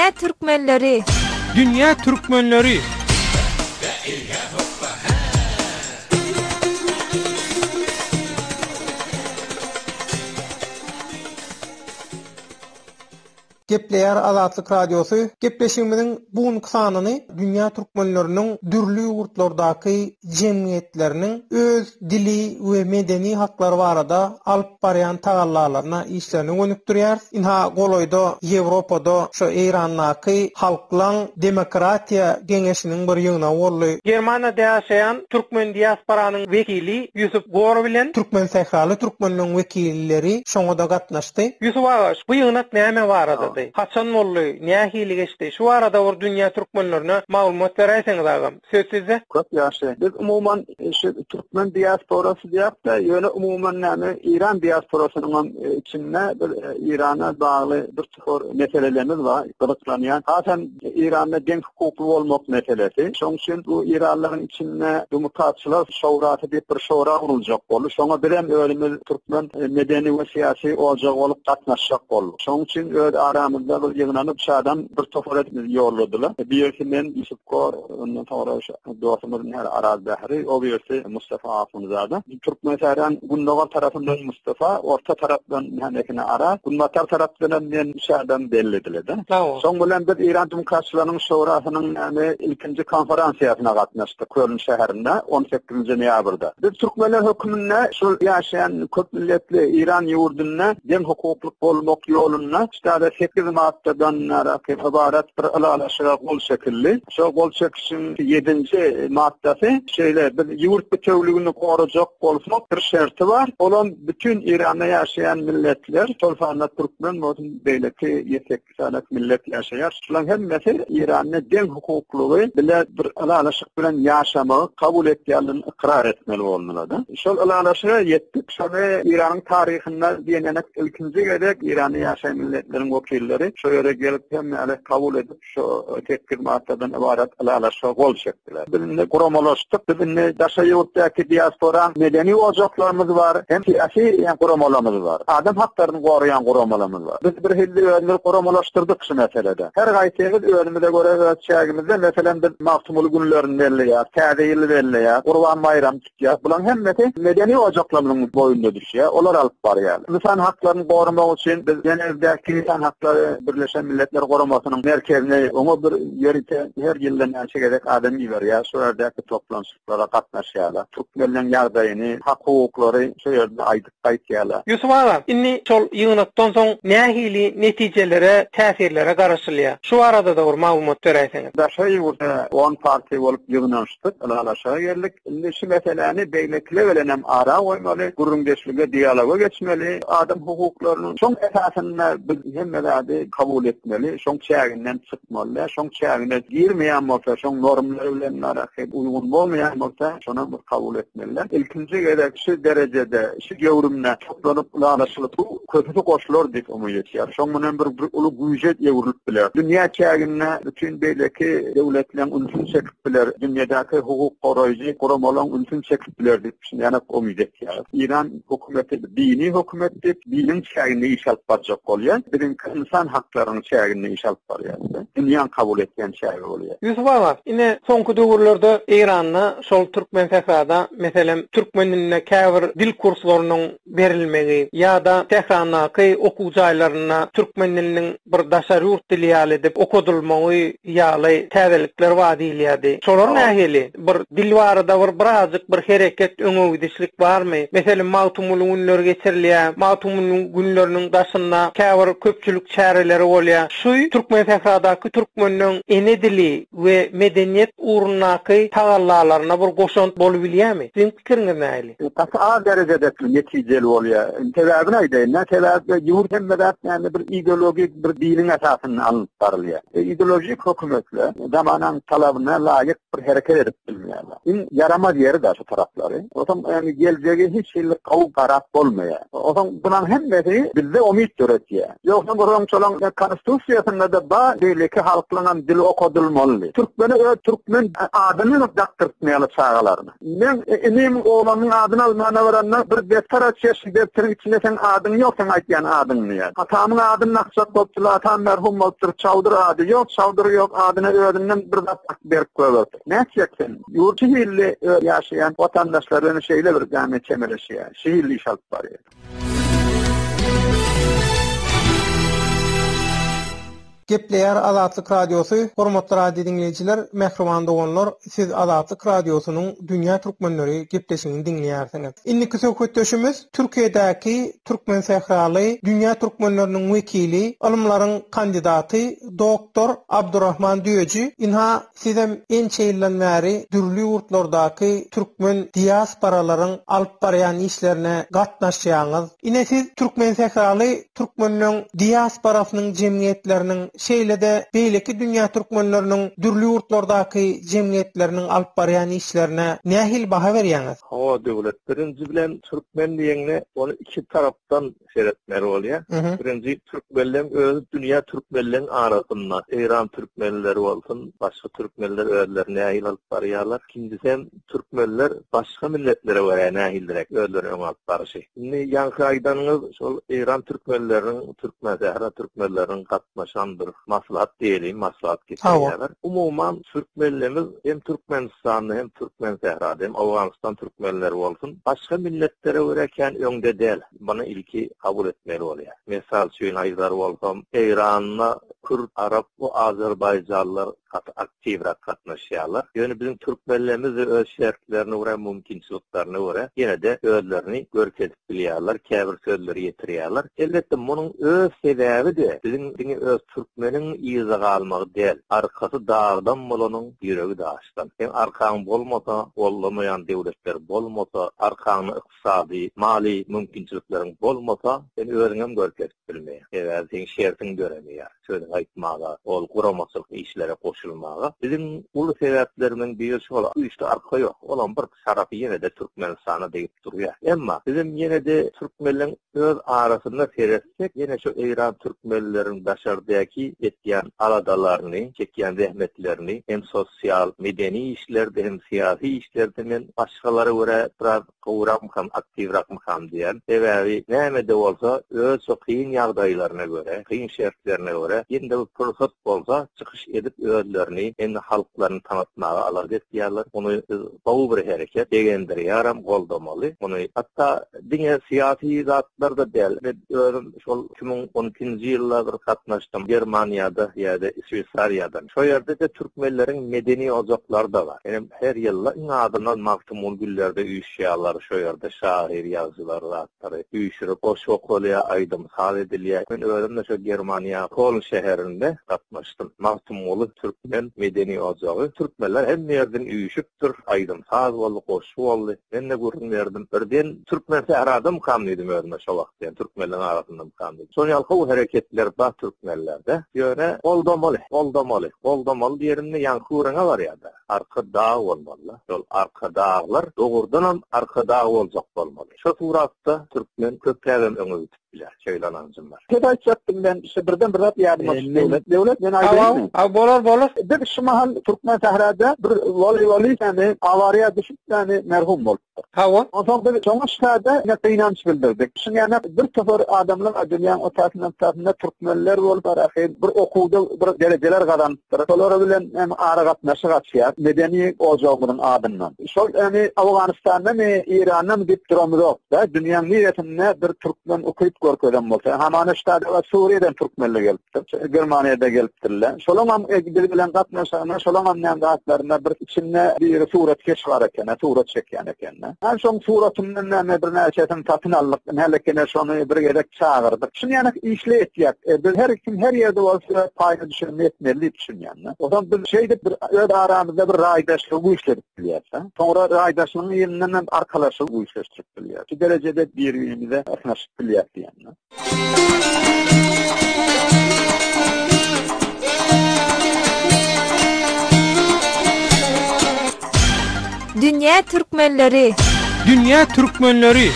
Dünýä türkmenleri! Dünýä türkmenleri! Gepleýär Azatlyk Radiosy. Gepleşigimiziň bu günki sanyny dünýä türkmenleriniň dürli ýurtlardaky jemgyýetleriniň öz dili we medeni haklary barada alyp barýan tagallalaryna, işlerine gönükdirýäris. Ynha, golaýda Ýewropada şu Eýrandaky Halklaň demokratiýa geňeşiniň bir ýygnagy boldy. Germaniýada ýaşaýan türkmen diasporanyň wekili Ýusup Gor bilen türkmensähraly türkmenleň wekilleri şoňa-da gatnaşdy. Ýusup aga, bu ýygnak näme baradady? Haçan boldy? Nähili geçdi? Şu barada bir dünýä türkmenlerine maglumat beräýseňiz agam. Söz sizde. Köp ýagşy. Biz umuman şu türkmen diasporasy diýäkde, ýöne umuman näme Eýran diasporasynyňam içinde bir Eýrana bagly bir topar meselelerimiz bar, gyzyklanýan. Hasam Eýranda deň hukukly bolmak meselesi. Şoň üçin bu eýranlaryň içinde Demokratçylar şowrasy diýip bir şowra guruljak boldy. Şoňa bizem özümiz türkmen medeni we syýasy ojagy bolup gatnaşjak bolduk. Şoň üçin öz aramyzda bir ýygnanyp, üç adam bir topar edip bizi ýolladylar. Birisi men, Ýusup Kor, ondan soňra şu dostumyz Nihal Araz Bähri, o birisi Mustafa Ahunzada. Türkmensähraň gündogar tarapyndan Mustafa, orta tarapdan Mehmekine Araz, günbatar tarapdanam men üç adam bellediler-de. Şoň bilen biz Eýran Demokratçylarynyň Şurasynyň näme ilkinji konferansiýasyna gatnaşdyk Köln şäherinde on sekizinji noýabrda. Biz türkmenler höküminde şol ýaşaýan köp milletli Eýran ýurdunda deň hukukly bolmak ýolunda ştada sekiz maddadan ybarat bir ylalaşyga gol çekildi. Şol gol çekişiň ýedinji maddasy şeýle, biz ýurt bitewligini gorajak bolsak, bir şerti bar, olam bütin Eýranda ýaşaýan milletler, şol sanda türkmen bolsun, beýleki ýedi-sekiz sany millet ýaşaýar, şularyň hemmesi Eýranda deň hukuklygy bile bir ylalaşyk bilen ýaşamagy kabul etýändigini ykrar etmeli boldular-da. Şol ylalaşyga ýetdik. Şony Eýranyň taryhynda diýen ýaly ilkinji gezek Eýranda ýaşaýan milletleriň wekilleri şo ýere gelip hemmäni kabul edip, şu sekiz maddadan ybarat ylalaşyga gol çekdiler. Biz indi guramalaşdyk. Biz indi daşary ýurtdaky diaspora medeni ojaklarymyz bar, hem syýasy guramalarymyz bar. Adam haklaryny goraýan guramalarymyz bar. Biz bir hilli özümizi guramalaşdyrdyk şu meselede. Her gaýsymyz özümize görä öz çägimizde, meselem, biz Magtymguly günlerini belleýäris, Täze ýyly belleýäris, Gurban baýramy tutýar. Bularyň hemmesi medeni ojaklarymyzyň boýnuna düşýär. Olar alyp barýar. Ynsan haklaryny goramak üçin biz Ženewdäki Ynsan haklary Birleşen Milletler Guramasynyň merkezine oňa bir ýörite her ýylda näçe gezek adam iberýär. Şo ýerdäki toplanyşyklara gatnaşýarlar. Türkmenleň ýagdaýyny, hak-hukuklary şo ýerde aýdyp gaýtýarlar. Ýusup aga, indi şol ýygnakdan soň nähili netijelere, täsirlere garaşylýar? Şu barada-da bir maglumat beräýseňiz. Daşary ýurtda on partiýa bolup ýygnanyşdyk, ylalaşyga geldik. Indi şu meseläni beýlekiler bilen hem ara goýmaly, gürrüňdeşlige, dialoga geçmeli. Adam hukuklarynyň şoň esasynda biz hemme zady kabul etmeli, şoň çäginden çykmaly däl. Şoň çägine girmeýän bolsa, şoň normlary bilen uýgun bolmaýan bolsa, şonam bir kabul etmeli däl. Ilkinji gezek şu derejede, şu göwrümde toplanyp ylalaşylyp, bu köpüsi goşular diýip umyt etýär. Şoň bilen bir bir uly güýje öwrülip biler. Dünýä çäginde bütin beýleki döwletleriň ünsüni çekip biler, dünýädäki hukuk goraýjy guramalaryň ünsüni çekip biler diýip düşünýän, umyt etýäris. Eýran hökümeti dini hökümet diýip, diniň çäginde iş alyp barjak bolýar. Biziňki ynsan haklarynyň çäginde iş alyp barýar. Dünýäň kabul etýän çägi bolýar. Ýusup aga, ine soňky döwürlerde Eýranda şol Türkmensährada, meselem, türkmen dilinde käbir dil kurslarynyň berilmegi ýa-da Tährandaky okuw jaýlarynda türkmen diliniň bir daşary ýurt dili ýaly edip okadylmagy ýaly täzelikler bar diýilýärdi. Şolar nähili? Bir dil barada bir birazjyk bir hereket, öňe gidişlik barmy? Meselem, Magtymguly günleri geçirilýär. Magtymguly günleriniň daşynda käbir köpçülik çäreleri bolýar. Şu Türkmensähradaky türkmenleň ene dili we medeniýet ugrundaky tagallalaryna bir goşant bolubilýärmi? Siziň pikiriňiz nähili? Gaty az derejede netijeli bolýar. Sebäbini aýdaýyn-da, sebäbi ýurt hemme zat näme bir ideologik bir diniň esasynda alnyp barylýar. Ideologik hökümetler zamanaň talabyna laýyk bir hereket edip bilmeýärler. Iň ýaramaz ýeri-de şu taraplary. Onsoň ýagny geljegi hiç hili gowy garap bolmaýar. Onsoň bulaň hemmesi bizde umyt döretýär. Ýogsam gürrüň. Şolaň konstitusiýasynda-da bar, beýleki halklaňam dili okadylmaly. Türkmene öz türkmen adyny dakdyrtmaýarlar çagalaryna. Meň inim oglanyň adyny almana baranda bir depder açýar, şu depderiň içinde seň adyň ýok, seň aýtýan adyň diýýär. Atamyň adyny dakjak bolupdyrlar, atam merhum bolupdyr, Çawdyr ady ýok, Çawdyr ýok, adyna özünden bir zat dakyp berip goýberipdir. Nätjek sen? Ýurt şu hilli öz ýaşaýan watandaşlary bilen şeýle bir näme çemeleşýär, şu hilli iş alyp barýar. Gepleýär Azatlyk Radiosy, Hormatly radio diňleýjiler, mähriban doganlar, siz Azatlyk Radiosynyň Dünýä Türkmenleri gepleşigini diňleýärsiňiz. Indiki söhbetdeşimiz Türkiýedäki türkmen sähraly, dünýä türkmenleriniň wekili, ylymlaryň kandidaty, doktor Abdurrahman Düýeji. Ynha, Sizem ençe ýyldan bäri dürli ýurtlardaky türkmen diasporalaryň alyp barýan işlerine gatnaşýaňyz. Ine siz türkmensähraly türkmenleň diasporasynyň jemgyýetleriniň, şeýle-de beýleki dünýä türkmenleriniň dürli ýurtlardaky jemgyýetleriniň alyp barýan işlerine nähili baha berýäňiz? Hawa Döwlet, birinji bilen türkmen diýeňde ony iki tarapdan seretmeli bolýar. Birinji türkmenleň özi dünýä türkmenleň arasynda Eýran türkmenleri bolsun, başga türkmenler özlerini nähili alyp barýarlar. Ikinjisem türkmenler başga milletlere görä nähiliräk özlerini öňe alyp baryşy. Indi ýaňky aýdanyňyz şol Eýran türkmenleriniň Türkmensähra türkmenleriniň gatnaşan bir maslahat diýeliň, maslahat geçirýärler. Umuman türkmenlerimiz hem Türkmenistanda hem Türkmensährada hem Owganystan türkmenleri bolsun başga milletlere görä kän öňde däl. Muny ilki kabul etmeli bolýar. Mysal üçin aýdar bolsam, Eýranda kürt, arap we azerbaýjanlylar gaty aktiwrak gatnaşýarlar. Ýöne biziň türkmenlerimiz-de öz şertlerine görä, mümkinçiliklerine görä ýene-de özlerini görkezip bilýärler, käbir sözleri ýetirýärler. Elbetde, munuň öz sebäbi-de biziň diňe öz türkmeniň yzda galmagy däl, arkasy dagdan bolanyň ýüregi daşdan. Seň arkaň bolmasa, goldamaýan döwletler bolmasa, arkaňda ykdysady, maliýe mümkinçilikleriň bolmasa, sen özüňem görkezip bilmeýäň. Sebäbi seň şertiň döremeýär sözüňi aýtmaga, ol guramaçylyk işlere goşulmaga. Biziň uly sebäplerimiziň biri şol, güýçli arka ýok. Olam bir tarapy ýene-de Türkmenistana degip durýar. Emma bizem ýene-de türkmenleň öz arasynda seretsek, ýene şu eýran türkmenleriň daşardaky etýän aladalaryny, çekýän zähmetlerini hem sosial, medeni işlerde hem syýasy işlerde men başgalara görä biraz gowurakmykam, aktiwrakmykam diýýän. Sebäbi näme-de bolsa, öz şu kyn ýagdaýlaryna görä, kyn şertlerine görä, ýene-de bir pursat bolsa, çykyş edip özlerini hem-de halklaryny tanatmaga alada etýärler. Muny biz gowy bir hereket, begendirýärem, goldamaly. Muny hatda diňe syýasy zatlar-da däl, men özüm şol 2012-nji ýylda bir gatnaşdym Germaniýada ýa-da Şweýsariýada. Şo ýerde-de türkmenleriň medeni ojaklary-da bar. Menem her ýylda iň azyndan Magtymguly günlerde üýşýärler, şo ýerde şahyr, ýazyjylar zatlary üýşürip, goşgy okalýar, aýdym-saz edilýär. Men özüm-de şo Germaniýa Koln şäherinde gatnaşdym. Magtymguly türkmen medeni ojagy. Türkmenler hemme ýerden üýşüpdir, aýdym-saz boldy, goşgy boldy. Men-de gürrüň berdim. Birden Türkmensähradamykam diýdim özüme şo wagt, ýani türkmenleriň arasyndamykam diýdim. Şol ýaly gowy hereketler bar türkmenlerde. Ýöne goldamaly, goldamaly, goldamaly diýenimde ýaňky gürrüňe barýar-da. Arka dag bolmaly-da. Şol arka daglar dogrudanam arka dag boljak bolmaly. Şo suratda türkmen köprägem öňe gidip biler. Şeýle ynanjym bar. Söz aýtjakdym men, şu birden bir zat ýadyma düşdi Döwlet. Döwlet men aýdaýynmy? Hawa, bolar, bolar. Biz şu mahal Türkmensährada bir woleýbolist ýagny awariýa düşüp ýagny merhum bolupdyr. Hawa. Onsoň biz şoňa şada ine gynanç bildirdik. Şuň ýaly bir topar adamlar dünýäň o tarapyndan bu tarapynda türkmenler bolup arahy bir okuwda bir derejeler gazanypdyr. Şolar bilen hem aragatnaşyk açýar medeni ojagymyzyň adyndan. Şol ýagny Owganystandamy, Eýrandamy diýip duramyzok-da, dünýäň niresinde bir türkmen ukyp görkezen bolsa, hamana ştada we Suriýadan türkmenler gelipdir, Germaniýada gelipdirler. Şolaňam biz bilen gatnaşygyna, şolaňam näme zatlarynda bir içinde biri suratkeş bar eken, surat çekýän eken-de. Hany şoň suratyndan näme birnäçesini satyn aldyk, hälekine şony bir gezek çagyrdyk. Şuny ýaly işli etýäk. Biz her kim her ýerde bolsa paýyna düşenini etmeli diýip düşünýän-de. Onsoň biz şeýdip bir öz aramyzda bir raýdaşlygy güýçledip bilýäris. Soňra raýdaşlygyň ýerinden hem arkalaşygy güýçleşdirip bilýäris. Şu derejede bir-birimize ysnyşyp bilýäris diýende. Dünýä türkmenleri. Dünýä türkmenleri.